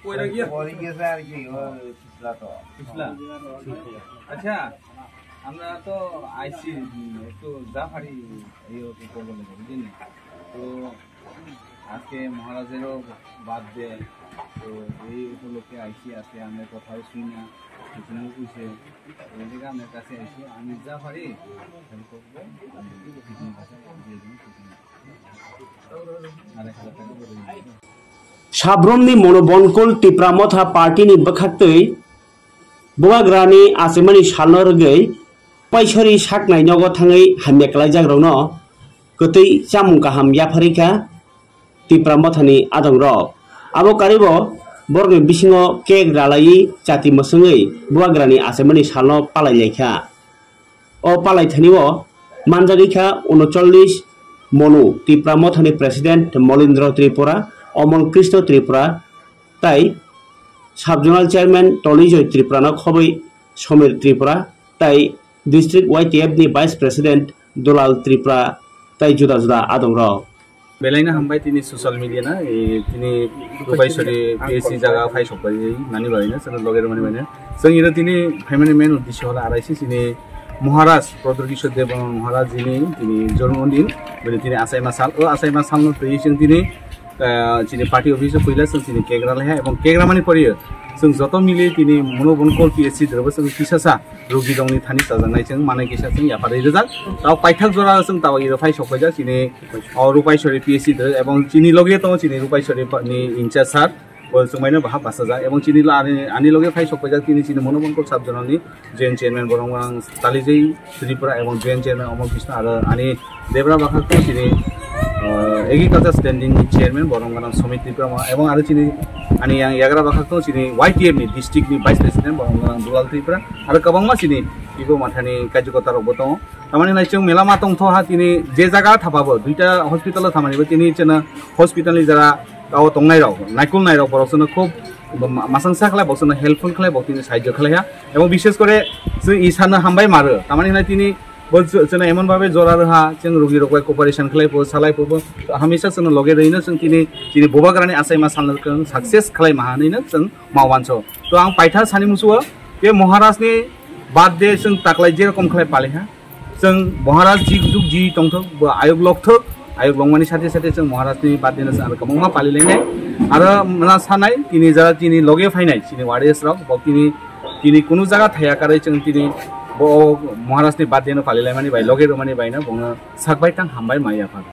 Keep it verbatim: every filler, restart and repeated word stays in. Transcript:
পড়ে গিয়ে পড়ে গিয়েছে আর কি, ও পিছলা তো। পিছলা? আচ্ছা, আমরা তো আইছি, উম, একটু জাফারি এই করবো না, বুঝলি? তো আজকে মহারাজেরও বার্থডে, তো এই উপলক্ষে আইছি। আজকে আমরা কোথাও শুই না, কিছু না কইছে, তো এই জায়গা আমার কাছে আইছি, আমি যা পারি হেল্প করবো। Sabrumni mono bonkol Tipra Motha party ni bwkhaktwi Bubagrani achaimani salno rwgwi Paisori saknai nogo thangwi hamya kwlaijakrokno kwtwi chamung kaham yapharwi kha Tipra Mothani adongrok. Abo karibo borokni bisingo cake ralaiwi chati mwswngwi Bubagrani achaimani salno palai laikha. O palaithani o manjagwi kha unochollis Monu, Tipra Mothani President Molindro Tripura, Omol Krishna Tripura, tai Sub Zonal Chairman Tolijoy Tripura no khobwi Somir Tripura, tai District Y T F ni Vice President Dulal Tripura, tai juda juda adongrok. Belaino hambai tini social media na, eh, tini Rupaisori P S C jaga phai sokbai nani baino, sana loge mani baino. Seng iro tini family man uddesho hola araisi sini Maharaj Prodor Kishore Debbarma Maharaj jini tini jormo din, bini tini asai masal, o asai masal no twi seng tini, eh, chini party office o puila seng tini kegra leha, ebong kegra mani poriyo seng joto mili tini mono bonkol P S C drobo seng kisasa. Rugi dongni thani chajaknai chwng manai kisa chwng yapharwi rijak. Tao paithak jora chwng tao iro phai sokpaijak chini o Rupaisori P S C dwrwk ebong chini loge tongo chini Rupaisori ni incharge sir. Bo chwngmaino bahap bachajak ebong chini ani loge phai sokpaijak chini chini Monobonkol sub zonal ni joint chairman borok ang Talijai Tripura ebong joint chairman Omol Krishna aro ani Debra bakhak tong chini, ah, agriculture standing chairman borok gana Somit Tripura ma ebong aro chini ani yang yagra bakhak tong chini Y T F ni district ni vice president borok gana Dual Tripura aro kwbangma chini Ibo mathani kajikota rok bo tongo. Tamani nai chwng mela ma tongtho ha tini je jaga thapa bo duita hospital o thamani bo tini chwngno hospital ni jara o tongnai rok naikol nai rok borok chwngno khub masang sa khlai bok chwngno helpful khlai bok tini sahajyo khlai ha ebong bishes kore chwng isano hambai maro tamani nai tini Bo chwngno emon bhabe jora rwha, chwng rugi rok bai cooperation khlai pho, salai pho, bo hamisa chwngno loge rwino chwng tini, tini bubagrani achaima salno chwng success khlai maha hinwi no chwng ma wanso. To ang paitha sani musuo, je Maharaj ni birthday chwng taklai je rokom khlai paliha. Chwng Maharaj ji juk ji tongthok, bo ayuk lokthok, ayuk longmani sathe sathe chwng Maharaj ni birthday no chwng aro kwbangma palilainai. Aro mla sanai, tini jara tini loge phainai, chini warriors rok, bo tini, tini kunu jaga thaya karwi chwng tini bo Maharaj ni birthday no palilaimani bai, loge rwmani bai no, bono Sakbai tang hambai mai yapha.